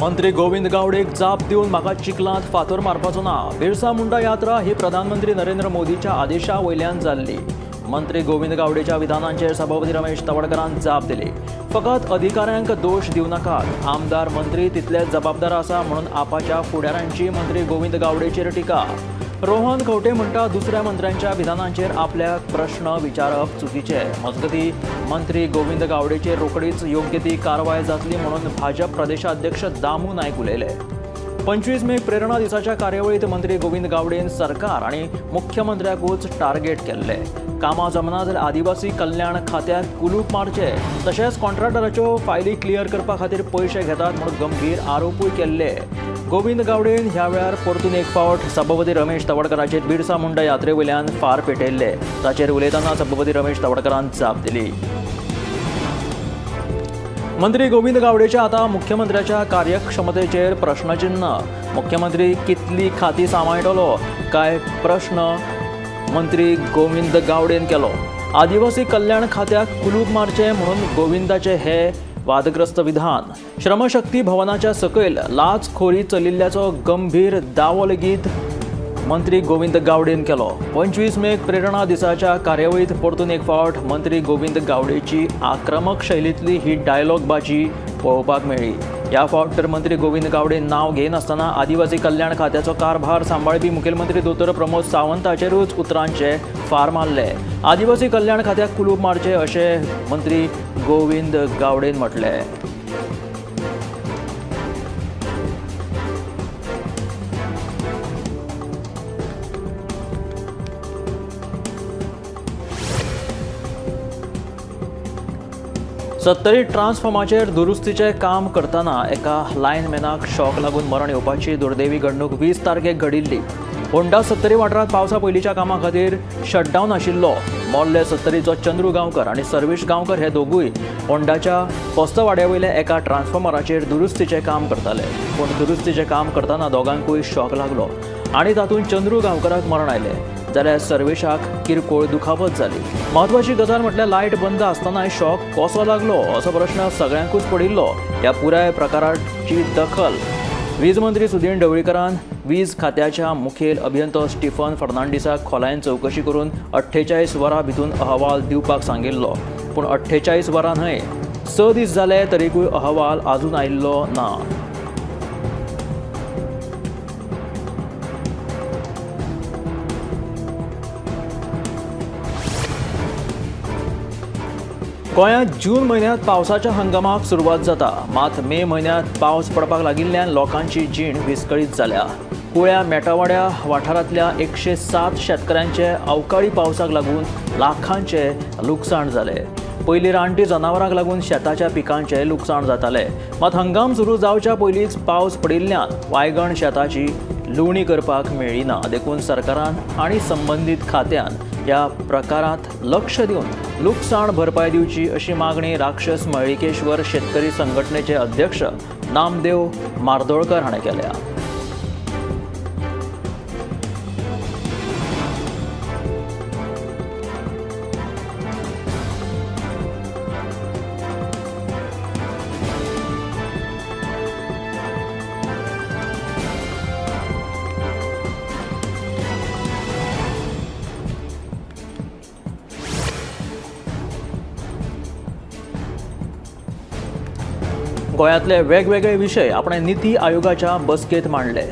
मंत्री गोविंद गावडेक जाप दिवन म्हाका चिखलांत फातर मारपाचो ना. बिरसा मुंडा यात्रा ही प्रधानमंत्री नरेंद्र मोदीच्या आदेशा वयल्यान जाल्ली. मंत्री गोविंद गावडेच्या विधानांचेर सभापती रमेश तवडकरान जाप दिली. फकत अधिकाऱ्यांक दोश दिवं नाकात, आमदार मंत्री तितलेच जबाबदार आसा म्हणून आपाच्या फुडाऱ्यांची मंत्री गोविंद गावडेचेर टिका. रोहन खंवटे म्हणटा दुसऱ्या मंत्र्यांच्या विधानांचेर आपल्याक प्रश्न विचारप चुकीचे. मजगतीं मंत्री गोविंद गावडेचेर रोखडीच योग्य ती कारवाय जातली म्हणून भाजप प्रदेशाध्यक्ष दामू नायक उलयले. 25 मे प्रेरणा दिसाच्या कार्यावळीत मंत्री गोविंद गावडेन सरकार आनी मुख्यमंत्र्याकूच टार्गेट केल्ले. कामां जमना जाल्यार आदिवासी कल्याण खात्याक कुलूप मारचे, तशेंच कॉन्ट्रॅक्टराच्यो फायली क्लियर करपा खातीर पयशे घेतात म्हणून गंभीर आरोपूय केल्ले. गोविंद गावडेन ह्या वेळार परतून एक फावट सभापती रमेश तवडकराचेर बिरसा मुंडा यात्रे वयल्यान फार पेटयल्ले. ताचेर उलयतना सभापती रमेश तवडकरान जाप दिली. मंत्री गोविंद गावडेच्या आता मुख्यमंत्र्याच्या कार्यक्षमतेचेर प्रश्नचिन्ह. मुख्यमंत्री कितली खाती सांबाळटलो काय प्रश्न मंत्री गोविंद गावडेन केलो. आदिवासी कल्याण खात्याक कुलूप मारचें म्हणून गोविंदाचे हे वादग्रस्त विधान. श्रमशक्ती भवनाच्या सकयल लाचखोरी चलिल्ल्याचो गंभीर दावो लेगीत मंत्री गोविंद गावडेन केलो. 25 मेक प्रेरणा दिसाच्या कार्यावळीत परतून एक फावट मंत्री गोविंद गावडेची आक्रमक शैलींतली ही डायलॉग बाजी पळोवपाक मेळ्ळी. ह्या फावट तर मंत्री गोविंद गावडे नांव घेयनासतना आदिवासी कल्याण खात्याचो कारभार सांबाळपी मुखेलमंत्री दोतोर प्रमोद सावंताचेरूच उतरांचे फार मारले. आदिवासी कल्याण खात्याक कुलूप मारचे अशें मंत्री गोविंद गावडेन म्हटलें. सत्तरी ट्रान्सफॉर्माचेर दुरुस्तीचें काम करतना एका लायनमॅनाक शॉक लागून मरण येवपाची दुर्दैवी घडणूक 20 तारखेक घडिल्ली. होंडा सत्तरी वाठारांत पावसा पयलींच्या कामा खातीर शटडावन आशिल्लो. मोर्ले सत्तरीचो चंद्रू गांवकर आनी सर्वेश गांवकर हे दोगूय होंडाच्या पोस्तवाड्या वयल्या एका ट्रान्सफॉर्मराचेर दुरुस्तीचें काम करताले. पूण दुरुस्तीचें काम करतना दोगांकूय शॉक लागलो आनी तातूंत चंद्रू गांवकराक मरण आयलें, जाल्यार सर्वेशाक किरकोळ दुखापत जाली. म्हत्वाची गजाल म्हटल्यार लायट बंद आसतनाय शॉक कसो लागलो असो प्रश्न सगळ्यांकूच पडिल्लो. ह्या पुराय प्रकाराची दखल वीज मंत्री सुदीन ढवळीकरान वीज खात्याच्या मुखेल अभियंतो स्टीफन फर्नांडीसाक खोलायेन चवकशी करून 48 वरां भितून अहवाल दिवपाक सांगिल्लो. पूण 48 वरां न्हय, 6 दीस जाले तरीकूय अहवाल आजून आयिल्लो ना. गोंयांत जून म्हयन्यांत पावसाच्या हंगामाक सुरवात जाता. मात मे म्हयन्यांत पावस पडपाक लागिल्ल्यान लोकांची जीण विस्कळीत जाल्या. कुळ्या मेटावाड्या वाठारांतल्या 107 शेतकऱ्यांचे अवकाळी पावसाक लागून लाखांचे लुकसाण जालें. पयलीं रानटी जनावरांक लागून शेताच्या पिकांचें लुकसाण जातालें. मात हंगाम सुरू जावच्या पयलींच पावस पडिल्ल्यान वायगण शेताची लुवणी करपाक मेळ्ळी ना. देखून सरकारान आनी संबंदीत खात्यान ह्या प्रकारांत लक्ष दिवन लुकसाण भरपाय दिवची अशी मागणी राक्षस मळिकेश्वर शेतकरी संघटनेचे अध्यक्ष नामदेव मार्दोळकर हाणें केल्या. गोंयांतले वेगवेगळे विशय आपणे निती आयोगाच्या बसकेंत मांडले.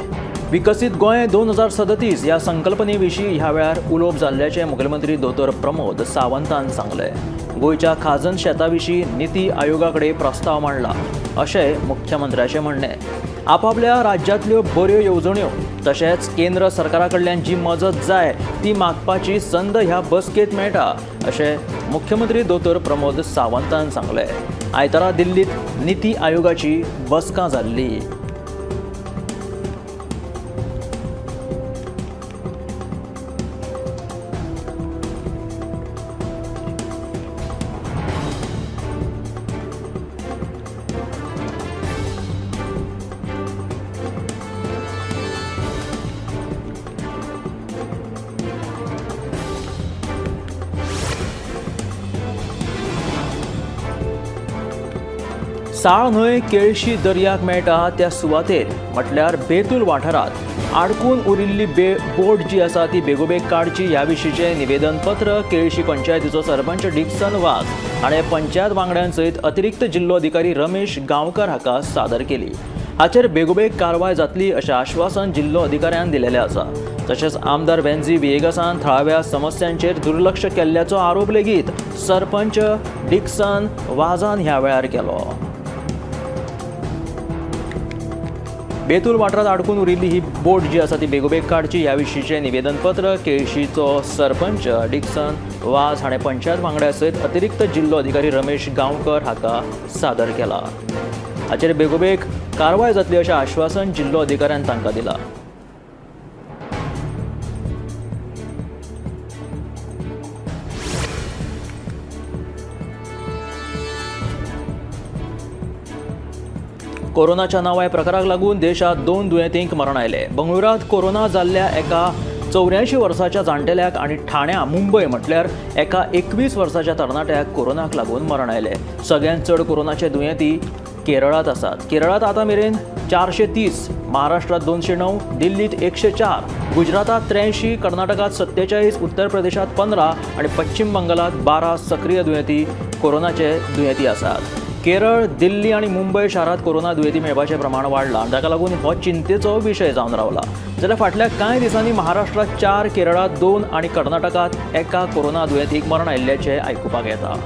विकसीत गोंय 2037 ह्या संकल्पने विशीं ह्या वेळार उलोवप जाल्ल्याचें मुखेलमंत्री दोतोर प्रमोद सावंतान सांगलें. गोंयच्या खाजन शेता विशीं निती आयोगा कडेन प्रस्ताव मांडला अशें मुख्यमंत्र्याचें म्हणणें. आपापल्या राज्यांतल्यो बऱ्यो येवजण्यो तशेंच केंद्र सरकारा कडल्यान जी मजत जाय ती मागपाची संद ह्या बसकेंत मेळटा अशें मुख्यमंत्री दोतोर प्रमोद सावंतान सांगलें. आयतारा दिल्लीत निती आयोगाची बसका जाल्ली. साळ न्हंय केळशी दर्याक मेळटा त्या सुवातेर म्हटल्यार बेतूल वाठारांत आडकून उरिल्ली बोट जी आसा ती बेगोबेग काडची ह्या विशींचें निवेदनपत्र केळशी पंचायतीचो सरपंच डिक्सन वाझ हाणें पंचायत वांगड्यां सयत अतिरिक्त जिल्लोधिकारी रमेश गांवकर हाका सादर केली. हाचेर बेगोबेग कारवाय जातली अशें आश्वासन जिल्लो अधिकाऱ्यान दिलेलें आसा. तशेंच आमदार वेन्झी व्हिएगासान थळाव्या समस्यांचेर दुर्लक्ष केल्ल्याचो आरोप लेगीत सरपंच डिक्सन वाझान ह्या वेळार केलो. बेतूल वाठारांत आडकून उरिल्ली ही बोट जी आसा ती बेगोबेग काडची ह्या विशींचें निवेदनपत्र केळशीचो सरपंच डिक्सन वाझ हाणें पंचायत वांगड्या सयत अतिरिक्त जिल्लो अधिकारी रमेश गांवकर हाका सादर केला. हाचेर बेगोबेग कारवाय जातली अशें आश्वासन जिल्लो अधिकाऱ्यान तांकां दिलां. कोरोनाच्या नव्या प्रकाराक लागून देशांत 2 दुयेंतींक मरण आयलें. बंगळुरांत कोरोना जाल्ल्या एका 84 वर्साच्या जाण्टेल्याक आनी ठाण्या मुंबय म्हटल्यार एका 21 वर्साच्या तरणाट्याक कोरोनाक लागून मरण आयलें. सगळ्यांत चड कोरोनाचे दुयेंती केरळांत आसात. केरळांत आतां मेरेन 430, महाराष्ट्रांत 209, दिल्लींत 104, गुजरातांत 83, कर्नाटकांत 47, उत्तर प्रदेशांत 15 आनी पश्चिम बंगालांत 12 सक्रीय दुयेंती कोरोनाचे दुयेंती आसात. केरळ, दिल्ली आनी मुंबय शारांत कोरोना दुयेंती मेळपाचें प्रमाण वाडलां आनी ताका लागून हो चिंतेचो विशय जावन रावला. जाल्यार फाटल्या कांय दिसांनी महाराष्ट्रांत 4, केरळांत 2 आनी कर्नाटकांत एका कोरोना दुयेंतीक मरण आयिल्ल्याचें आयकुपाक येता.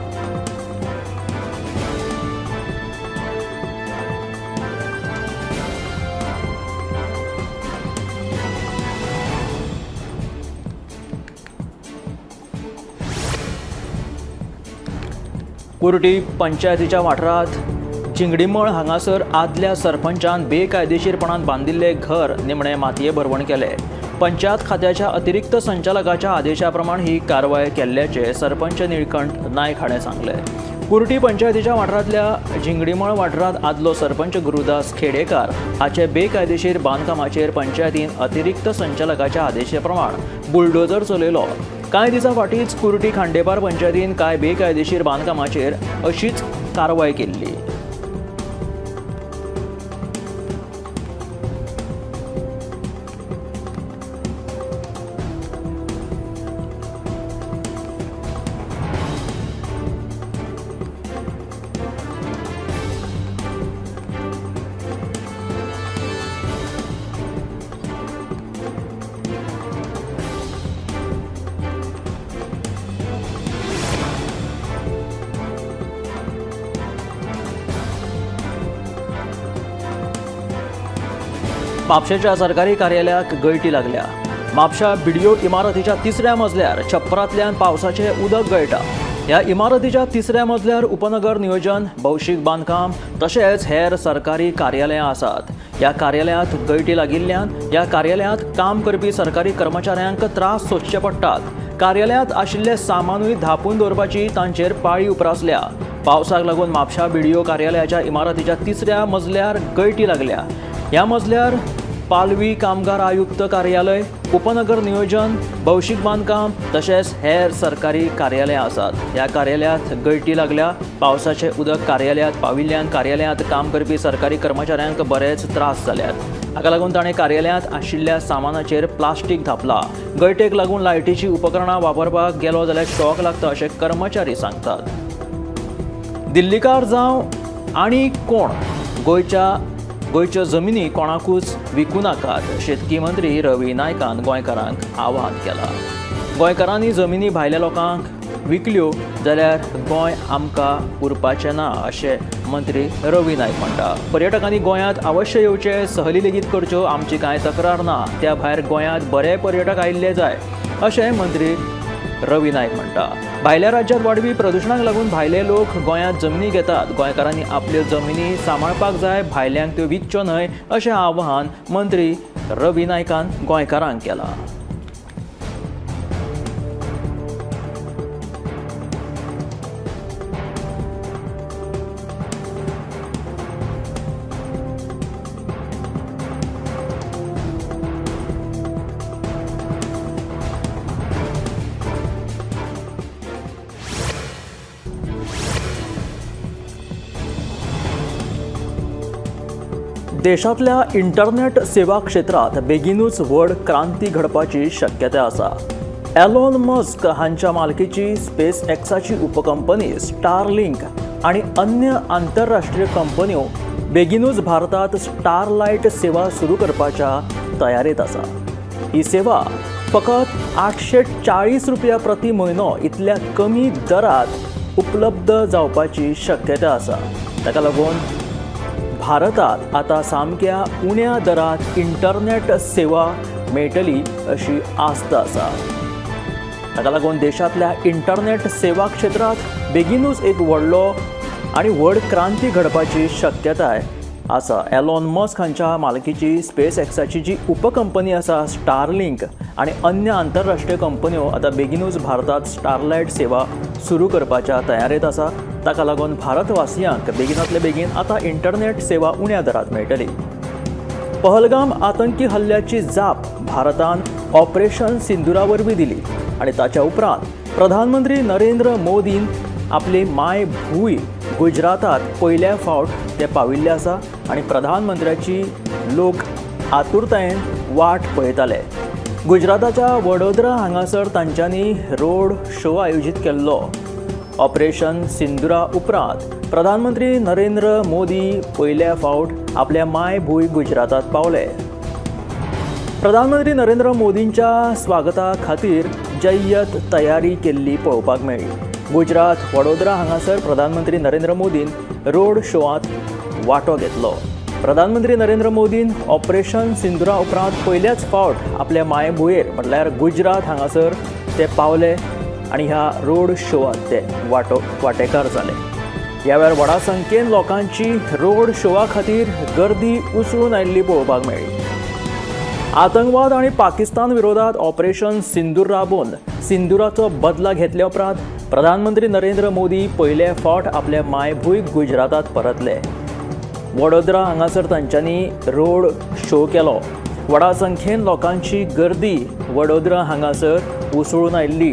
कुर्टी पंचायतीच्या वाठारांत जिंगडीमळ हांगासर आदल्या सरपंचान बेकायदेशीरपणान बांदिल्लें घर निमणें मातये भरवण केलें. पंचायत खात्याच्या अतिरिक्त संचालकाच्या आदेशा प्रमाण ही कारवाय केल्ल्याचें सरपंच निळकंठ नायक हाणें सांगलें. कुर्टी पंचायतीच्या वाठारांतल्या जिंगडीमळ वाठारांत आदलो सरपंच गुरुदास खेडेकार हाचे बेकायदेशीर बांदकामाचेर पंचायतीन अतिरिक्त संचालकाच्या आदेशा प्रमाण बुलडोजर चलयलो. कांय दिसां फाटींच कुर्टी खांडेपार पंचायतीन कांय बेकायदेशीर बांदकामाचेर अशीच कारवाय केल्ली. म्हापशेंच्या सरकारी कार्यालयाक गळटी लागल्या. म्हापशा बीडीओ इमारतीच्या 3ऱ्या मजल्यार छप्परांतल्यान पावसाचें उदक गळटा. ह्या इमारतीच्या 3ऱ्या मजल्यार उपनगर नियोजन, भौशीक बांदकाम तशेंच हेर सरकारी कार्यालयां आसात. ह्या कार्यालयांत गळटी लागिल्ल्यान ह्या कार्यालयांत काम करपी सरकारी कर्मचाऱ्यांक त्रास सोंसचे पडटात. कार्यालयांत आशिल्लें सामानूय धांपून दवरपाची तांचेर पाळी उप्रासल्या. पावसाक लागून म्हापशा बीडीओ कार्यालयाच्या इमारतीच्या 3ऱ्या मजल्यार गळटी लागल्या. ह्या मजल्यार पालवी कामगार आयुक्त कार्यालय, उपनगर नियोजन, भौशीक बांदकाम तशेंच हेर सरकारी कार्यालयां आसात. ह्या कार्यालयांत गळटी लागल्या. पावसाचें उदक कार्यालयांत पाविल्ल्यान कार्यालयांत काम करपी सरकारी कर्मचाऱ्यांक बरेच त्रास जाल्यात. हाका लागून ताणें कार्यालयांत आशिल्ल्या सामानाचेर प्लास्टीक धांपलां. गळटेक लागून लायटीचीं उपकरणां वापरपाक गेलो जाल्यार शॉक लागता अशें कर्मचारी सांगतात. दिल्लीकार जावं आनी कोण गोंयच्यो जमिनी कोणाकूच विकूं नाकात, शेतकी मंत्री रवी नायकान गोंयकारांक आवाहन केलां. गोंयकारांनी जमिनी भायल्या लोकांक विकल्यो जाल्यार गोंय आमकां उरपाचें ना अशें मंत्री रवी नायक म्हणटा. पर्यटकांनी गोंयांत अवश्य येवचें, सहली लेगीत करच्यो, आमची कांय तक्रार ना. त्या भायर गोंयांत बरे पर्यटक आयिल्ले जाय अशें मंत्री रवी नायक म्हणटा. भायल्या राज्यांत वाडपी प्रदुशणाक लागून भायले लोक गोंयांत जमिनी घेतात. गोंयकारांनी आपल्यो जमिनी सांबाळपाक जाय, भायल्यांक त्यो विकच्यो न्हय अशें आवाहन मंत्री रवी नायकान गोंयकारांक केलां. देशांतल्या इंटरनेट सेवा क्षेत्रांत बेगीनूच व्हड क्रांती घडपाची शक्यताय आसा. एलॉन मस्क हांच्या मालकीची स्पेस एक्साची उपकंपनी स्टारलिंक आनी अन्य आंतरराष्ट्रीय कंपन्यो बेगीनूच भारतांत स्टारलायट सेवा सुरू करपाच्या तयारेंत आसा. ही सेवा फकत 840 रुपया प्रति म्हयनो इतल्या कमी दरांत उपलब्ध जावपाची शक्यता आसा. ताका लागून भारतांत आतां सामक्या उण्या दरांत इंटरनेट सेवा मेळटली अशी आस्त आसा. ताका लागून देशांतल्या इंटरनेट सेवा क्षेत्रांत बेगीनूच एक व्हडलो आनी व्हड क्रांती घडपाची शक्यताय आसा. एलॉन मस्क हांच्या मालकीची स्पेस एक्साची जी उपकंपनी आसा स्टारलिंक आनी अन्य आंतरराष्ट्रीय कंपन्यो आतां बेगीनूच भारतांत स्टारलायट सेवा सुरू करपाच्या तयारेंत आसा. ताका लागून भारतवासियांक बेगिनातले बेगीन आतां इंटरनेट सेवा उण्या दरांत मेळटली. पहलगाम आतंकी हल्ल्याची जाप भारतान ऑपरेशन सिंदुरा वरवीं दिली आनी ताच्या उपरांत प्रधानमंत्री नरेंद्र मोदीन आपली मायभूंय गुजरातांत पयल्या फावट ते पाविल्ले आसा आनी प्रधानमंत्र्याची लोक आतुरतायेन वाट पळयताले. गुजराताच्या वडोदरा हांगासर तांच्यांनी रोड शो आयोजीत केल्लो. ऑपरेशन सिंदुरा उपरांत प्रधानमंत्री नरेंद्र मोदी पयल्या फावट आपल्या मायभूंय गुजरातांत पावले. प्रधानमंत्री नरेंद्र मोदींच्या स्वागता खातीर जय्यत तयारी केल्ली पळोवपाक मेळ्ळी. गुजरात वडोदरा हांगासर प्रधानमंत्री नरेंद्र मोदीन रोड शोआंत वांटो घेतलो. प्रधानमंत्री नरेंद्र मोदीन ऑपरेशन सिंदुरा उपरांत पयल्याच फावट आपल्या मायभुंयेर म्हटल्यार गुजरात हांगासर ते पावले आनी ह्या रोड शोआंत ते वांटेकार जाले. ह्या वेळार व्हडा संख्येन लोकांची रोड शोआ खातीर गर्दी उसळून आयिल्ली पळोवपाक मेळ्ळी. आतंकवाद आनी पाकिस्तान विरोधात ऑपरेशन सिंदूर राबोवन सिंदुराचो बदला घेतल्या उपरांत प्रधानमंत्री नरेंद्र मोदी पयले फावट आपल्या मायभूंय गुजरातांत परतले. वडोदरा हांगासर तांच्यांनी रोड शो केलो. व्हडा संख्येन लोकांची गर्दी वडोदरा हांगासर उसळून आयिल्ली.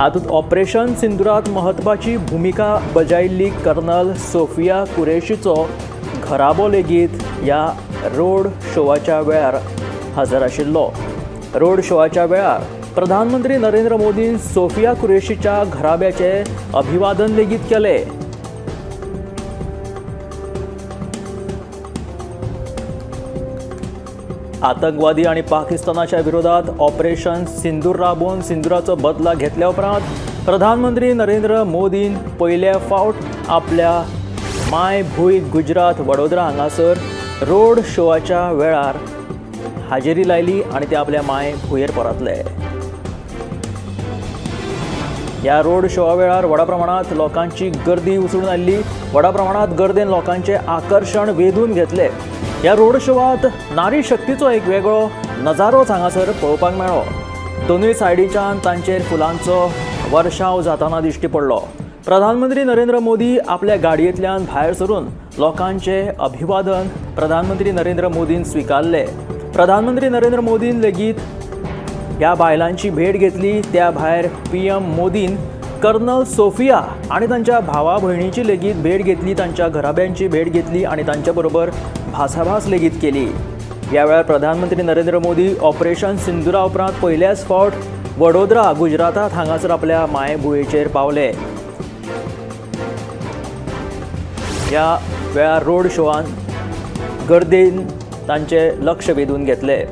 हातूंत ऑपरेशन सिंदुरात म्हत्वाची भुमिका बजायिल्ली कर्नल सोफिया कुरेशीचो घराबो लेगीत ह्या रोड शोवाच्या वेळार हजर आशिल्लो. रोड शोवाच्या वेळार प्रधानमंत्री नरेंद्र मोदीन सोफिया कुरेशीच्या घराब्याचे अभिवादन लेगीत केले. आतंकवादी आनी पाकिस्तानाच्या विरोधात ऑपरेशन सिंदूर राबोवन सिंदुराचो बदला घेतल्या उपरांत प्रधानमंत्री नरेंद्र मोदीन पयले फावट आपल्या मायभूंय गुजरात वडोदरा हांगासर रोड शोवाच्या वेळार हाजेरी लायली आनी ते आपल्या मायभुंयेर परतले. ह्या रोड शोवा वेळार व्हडा प्रमाणांत लोकांची गर्दी उसळून आयिल्ली. व्हडा प्रमाणांत गर्देन लोकांचें आकर्शण वेधून घेतलें. ह्या रोड शोवात नारी शक्तीचो एक वेगळो नजारोच हांगासर पळोवपाक मेळ्ळो. दोनूय सायडीच्यान तांचेर फुलांचो वर्षाव जाताना दिश्टी पडलो. प्रधानमंत्री नरेंद्र मोदी आपल्या गाडयेंतल्यान भायर सरून लोकांचे अभिवादन प्रधानमंत्री नरेंद्र मोदीन स्विकारले. प्रधानमंत्री नरेंद्र मोदीन लेगीत ह्या बायलांची भेट घेतली. त्या भायर PM मोदीन कर्नल सोफिया आनी तांच्या भावा भयणीची लेगीत भेट घेतली, तांच्या घराब्यांची भेट घेतली आनी तांच्या बरोबर भासाभास लेगीत केली. ह्या वेळार प्रधानमंत्री नरेंद्र मोदी ऑपरेशन सिंदुरा उपरांत पयल्याच फावट वडोदरा गुजरातांत हांगासर आपल्या मायभुंयेचेर पावले. ह्या वेळार रोड शोआन गर्देन तांचे लक्ष वेधून घेतले.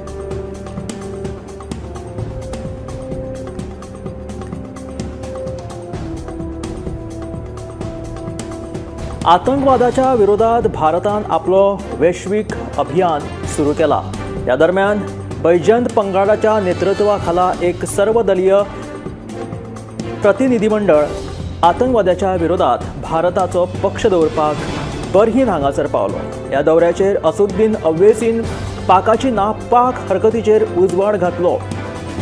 आतंकवादाच्या विरोधात भारतान आपलो वैश्वीक अभियान सुरू केला. ह्या दरम्यान बैजयंत पंगाडाच्या नेतृत्वाखाला एक सर्वदलीय प्रतिनिधीमंडळ आतंकवादाच्या विरोधात भारताचो पक्ष दवरपाक बरहीन हांगासर पावलो. ह्या दौऱ्याचेर असुद्दीन अव्वेसीन पाकाची नापाक हरकतीचेर उजवाड घातलो.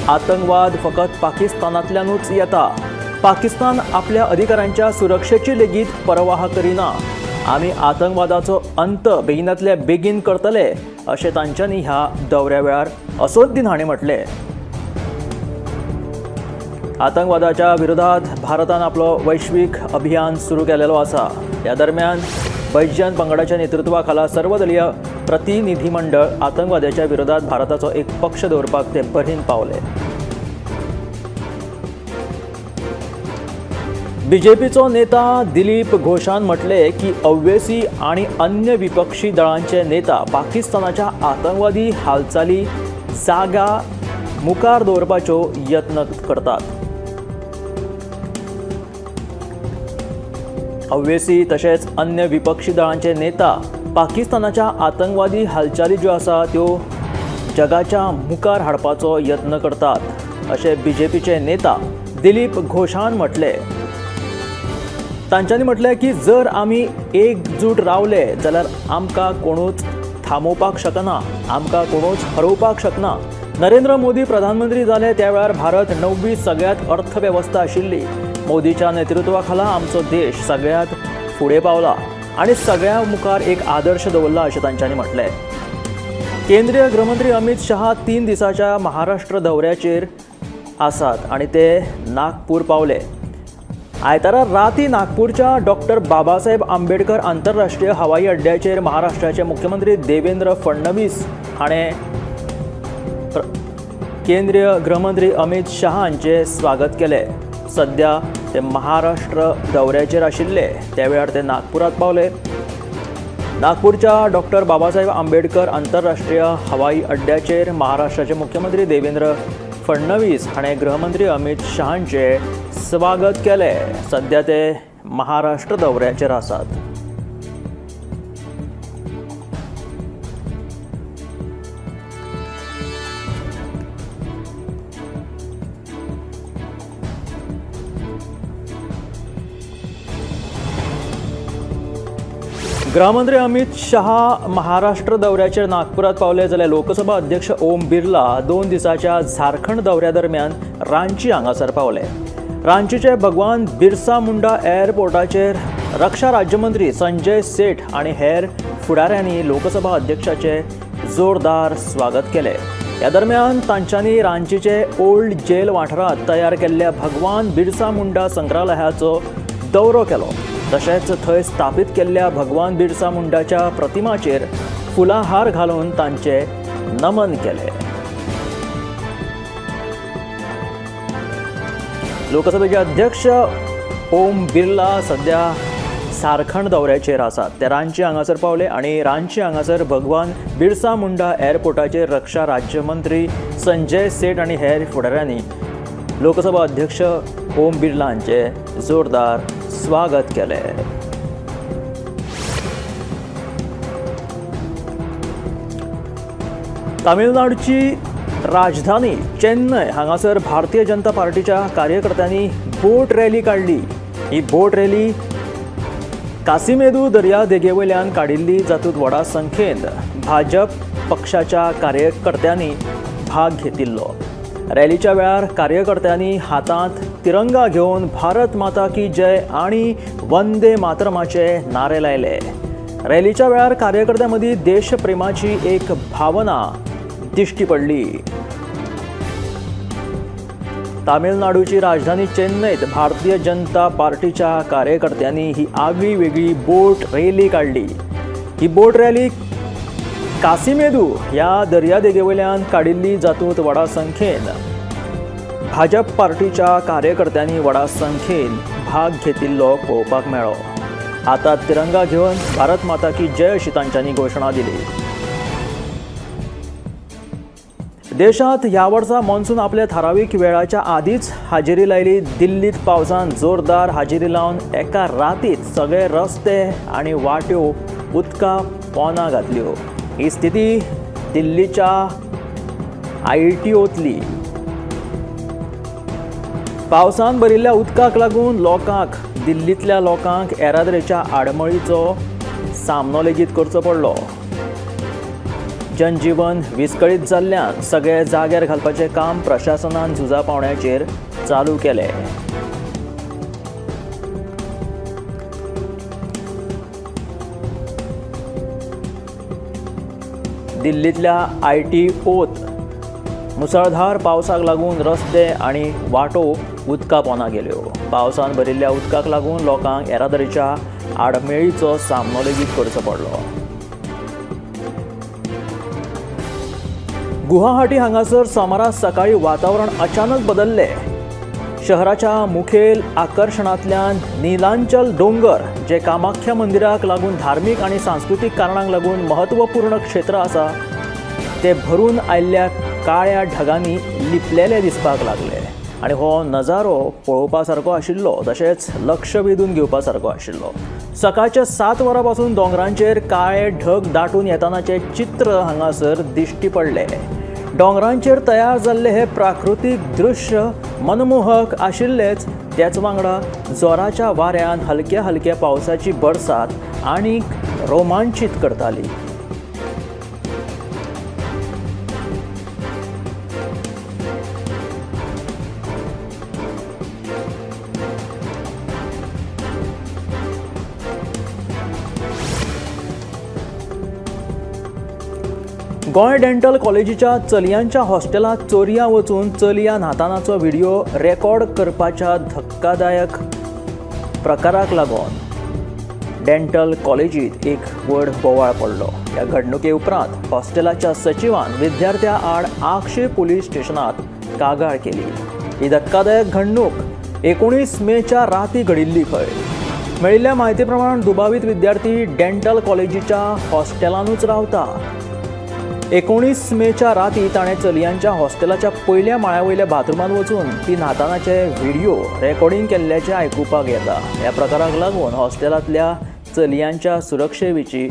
आतंकवाद फकत पाकिस्तानांतल्यानूच येता. पाकिस्तान आपल्या अधिकारांच्या सुरक्षेची लेगीत परवाह करिना. आमी आतंकवादाचो अंत बेगिनातल्या बेगीन करतले अशें तांच्यांनी ह्या दौऱ्या वेळार असोद्दीन हांणी म्हटलें. आतंकवादाच्या विरोधात भारतान आपलो वैश्वीक अभियान सुरू केलेलो आसा. ह्या दरम्यान बैजयंत पंगडाच्या नेतृत्वाखाला सर्वदलीय प्रतिनिधीमंडळ आतंकवाद्याच्या विरोधात भारताचो एक पक्ष दवरपाक ते बर्हीन पावले. बीजेपीचो नेता दिलीप घोषान म्हटले की ओवैसी आणि अन्य विपक्षी दळांचे नेता पाकिस्तानाच्या आतंकवादी हालचाली जागा मुखार दवरपाचो यत्न करतात. ओवैसी तशेंच अन्य विपक्षी दळांचे नेता पाकिस्तानाच्या आतंकवादी हालचाली ज्यो आसा त्यो जगाच्या मुखार हाडपाचो यत्न करतात अशें बीजेपीचे नेता दिलीप घोषान म्हटले. तांच्यांनी म्हटलें की जर आमी एकजूट रावले जाल्यार आमकां कोणूच थांबोवपाक शकना, आमकां कोणूच हरोवपाक शकना. नरेंद्र मोदी प्रधानमंत्री जाले त्या वेळार भारत 9वी सगळ्यांत अर्थवेवस्था आशिल्ली. मोदीच्या नेतृत्वा खाला आमचो देश सगळ्यांत फुडें पावला आनी सगळ्यां मुखार एक आदर्श दवरला अशें तांच्यांनी म्हटलें. केंद्रीय गृहमंत्री अमित शहा 3 दिसाच्या महाराष्ट्र दौऱ्याचेर आसात आनी ते नागपूर पावले. आयतारा राती नागपूरच्या डॉक्टर बाबासाहेब आंबेडकर आंतरराष्ट्रीय हवाई अड्ड्याचेर महाराष्ट्राचे मुख्यमंत्री देवेंद्र फडणवीस हाणें केंद्रीय गृहमंत्री अमित शहा हांचें स्वागत केलें. सद्या ते महाराष्ट्र दौऱ्याचेर आशिल्ले त्या वेळार ते नागपुरात पावले. नागपूरच्या डॉक्टर बाबासाहेब आंबेडकर आंतरराष्ट्रीय हवाई अड्ड्याचेर महाराष्ट्राचे मुख्यमंत्री देवेंद्र फडणवीस हाणें गृहमंत्री अमित शहांचें स्वागत केलें. सद्या ते महाराष्ट्र दौऱ्याचेर आसात. गृहमंत्री अमित शहा महाराष्ट्र दौऱ्याचेर नागपुरात पावले जाल्यार लोकसभा अध्यक्ष ओम बिर्ला 2 दिसाच्या झारखंड दौऱ्या दरम्यान रांची हांगासर पावले. रांचीचे भगवान बिरसा मुंडा एअरपोर्टाचेर रक्षा राज्यमंत्री संजय सेठ आनी हेर फुडाऱ्यांनी लोकसभा अध्यक्षाचे जोरदार स्वागत केले. ह्या दरम्यान तांच्यांनी रांचीचे ओल्ड जेल वाठारांत तयार केल्ल्या भगवान बिरसा मुंडा संग्रहालयाचो दौरो केलो. तशेंच थंय स्थापीत केल्ल्या भगवान बिरसा मुंडाच्या प्रतिमाचेर फुलांहार घालून तांचे नमन केले. लोकसभेचे अध्यक्ष ओम बिर्ला सद्या झारखंड दौऱ्याचेर आसात. ते रांची हांगासर पावले आनी रांची हांगासर भगवान बिरसा मुंडा एअरपोर्टाचेर रक्षा राज्यमंत्री संजय सेठ आनी हेर फुडाऱ्यांनी लोकसभा अध्यक्ष ओम बिर्ला हांचे जोरदार स्वागत केले. तामिळनाडूची राजधानी चेन्नय हांगासर भारतीय जनता पार्टीच्या कार्यकर्त्यांनी बोट रॅली काडली. ही बोट रॅली कासिमेदू दर्यादेगेवयल्यान काडिल्ली, जातूंत व्हडा संख्येन भाजप पक्षाच्या कार्यकर्त्यांनी भाग घेतिल्लो. रॅलीच्या वेळार कार्यकर्त्यांनी हातांत तिरंगा घेवन भारत माता की जय आनी वंदे मातरमाचे नारे लायले. रॅलीच्या वेळार कार्यकर्त्यां मदीं देशप्रेमाची एक भावना दिश्टी पडली. तामिळनाडूची राजधानी चेन्नईत भारतीय जनता पार्टीच्या कार्यकर्त्यांनी ही आगळी वेगळी बोट रॅली काडली. ही बोट रॅली कासिमेदू ह्या दर्यादेगेवयल्यान काडिल्ली, जातूंत व्हडा संख्येन भाजप पार्टीच्या कार्यकर्त्यांनी व्हडा संख्येन भाग घेतिल्लो पळोवपाक मेळ्ळो. हातात तिरंगा घेवन भारत माता की जय अशी तांच्यांनी घोशणा दिली. देशांत ह्या वर्सा मॉन्सून आपल्या थारावीक वेळाच्या आदींच हाजेरी लायली. दिल्लीत पावसान जोरदार हाजेरी लावन एका रातीत सगळे रस्ते आनी वाट्यो उदका पोना घातल्यो. ही स्थिती दिल्लीच्या ITOतली. पावसान भरिल्ल्या उदकाक लागून लोकांक, दिल्लींतल्या लोकांक येरादारीच्या आडमळीचो सामनो लेगीत करचो पडलो. जनजीवन विस्कळीत जाल्ल्यान सगळे जाग्यार घालपाचें काम प्रशासनान झुजा पावण्याचेर चालू केलें. दिल्लींतल्या ITOत मुसळधार पावसाक लागून रस्ते आनी वाटो उदका पोना गेल्यो. पावसान भरिल्ल्या उदकाक लागून लोकांक येरादारीच्या आडमेळीचो सामनो लेगीत करचो पडलो. गुवाहाटी हांगासर सोमारा सकाळी वातावरण अचानक बदलले. शहराच्या मुखेल आकर्शणांतल्यान नीलांचल दोंगर जे कामाख्या मंदिराक लागून धार्मीक आनी सांस्कृतीक कारणांक लागून महत्वपूर्ण क्षेत्र आसा ते भरून आयिल्ल्या काळ्या ढगांनी लिपलेले दिसपाक लागले आनी हो नजारो पळोवपा सारको आशिल्लो, तशेंच लक्ष वेधून घेवपा सारको आशिल्लो. सकाळच्या 7 वरां पासून दोंगरांचेर काळे ढग दाटून येतानाचें चित्र हांगासर दिश्टी पडलें. दोंगरांचेर तयार जाल्ले हे प्राकृतीक दृश्य मनमोहक आशिल्लेच, त्याच वांगडा जोराच्या वाऱ्यान हलक्या हलक्या पावसाची बरसात आनीक रोमांचीत करताली. गोंय डेंटल कॉलेजीच्या चलयांच्या हॉस्टेलांत चोरयां वचून चलयां न्हातानाचो व्हिडिओ रेकॉर्ड करपाच्या धक्कादायक प्रकाराक लागून डेंटल कॉलेजीत एक व्हड बोवाळ पडलो. ह्या घडणुके उपरांत हॉस्टेलाच्या सचिवान विद्यार्थ्यां आड आगशे पुलीस स्टेशनांत कागाळ केली. ही धक्कादायक घडणूक 19 मेच्या राती घडिल्ली खंय. मेळिल्ल्या म्हायती प्रमाण दुबावीत विद्यार्थी डेंटल कॉलेजीच्या हॉस्टेलानूच रावता. 19 मेच्या राती ताणें चलयांच्या हॉस्टेलाच्या पयल्या माळ्या वयल्या बाथरुमांत वचून ती न्हातानाचे व्हिडिओ रेकॉर्डिंग केल्ल्याचें आयकुपाक येता. ह्या प्रकाराक लागून हॉस्टेलांतल्या चलयांच्या सुरक्षे विशीं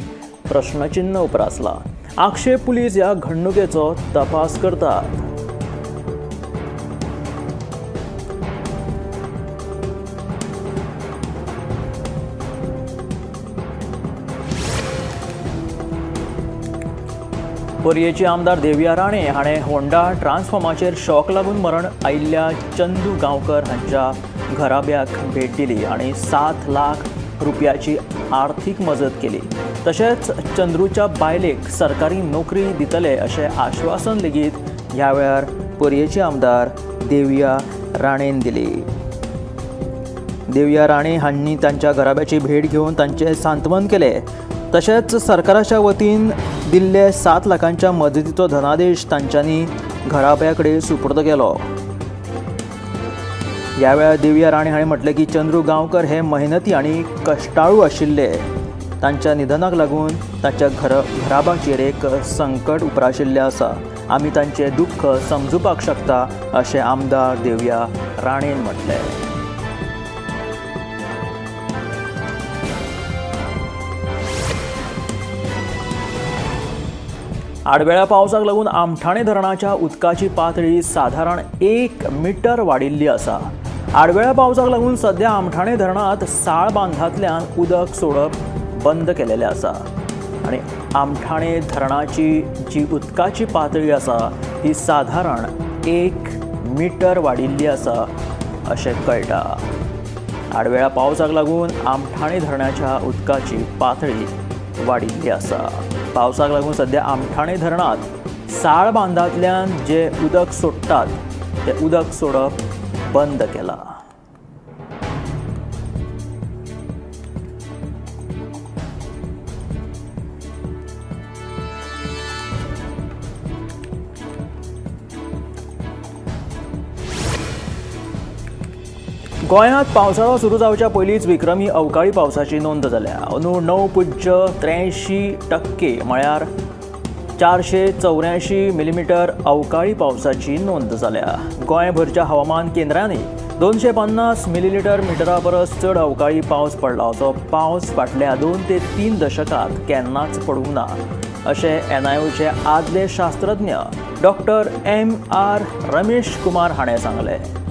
प्रश्नचिन्न उप्रासला. आगशे पुलीस ह्या घडणुकेचो तपास करतात. पर्येची आमदार देविया राणे हाणें होंडा ट्रान्सफॉर्माचेर शॉक लागून मरण आयिल्ल्या चंदू गांवकर हांच्या घराब्याक भेट दिली आनी 7 लाख रुपयाची आर्थीक मजत केली. तशेंच चंद्रूच्या बायलेक सरकारी नोकरी दितले अशें आश्वासन लेगीत ह्या वेळार पर्येची आमदार देविया राणेन दिली. देविया राणे हांणी तांच्या घराब्याची भेट घेवन तांचें सांत्वन केलें. तशेंच सरकाराच्या वतीन दिल्ले 7 लाखांच्या मदतीचो धनादेश तांच्यांनी घराब्या कडेन सुपूर्द केलो. ह्या वेळार देविया राणे हांणी म्हटलें की चंद्रू गांवकर हे मेहनती आनी कश्टाळू आशिल्ले. तांच्या निधनाक लागून तांच्या घराब्याचेर एक संकट उप्राशिल्लें आसा. आमी तांचें दुख्ख समजुपाक शकता अशें आमदार देविया राणेन म्हटलें. आडवेळ्या पावसाक लागून आमठाणे धरणाच्या उदकाची पातळी सादारण 1 मिटर वाडिल्ली आसा. आडवेळ्या पावसाक लागून सध्या आमठाणे धरणांत साळ बांदांतल्यान उदक सोडप बंद केलेलें आसा आनी आमठाणे धरणाची जी उदकाची पातळी आसा ती सादारण 1 मिटर वाडिल्ली आसा अशें कळटा. आडवेळ्या पावसाक लागून आमठाणे धरणाच्या उदकाची पातळी वाडिल्ली आसा. पावसाक लागून सध्या आमठाणे धरणांत साळ बांदांतल्यान जे उदक सोडटात तें उदक सोडप बंद केलां. गोंयांत पावसाळो सुरू जावच्या पयलींच विक्रमी अवकाळी पावसाची नोंद जाल्या. अंदू 9.83% म्हळ्यार 484 मिलीमिटर अवकाळी पावसाची नोंद जाल्या. गोंयभरच्या हवामान केंद्रांनी 250 मिलीलिटर मिटरा परस चड अवकाळी पावस पडला. असो पावस फाटल्या 2 ते 3 दशकांत केन्नाच पडूंक ना अशें एनआयओचे आदले शास्त्रज्ञ डॉक्टर MR Ramesh Kumar हाणें सांगलें.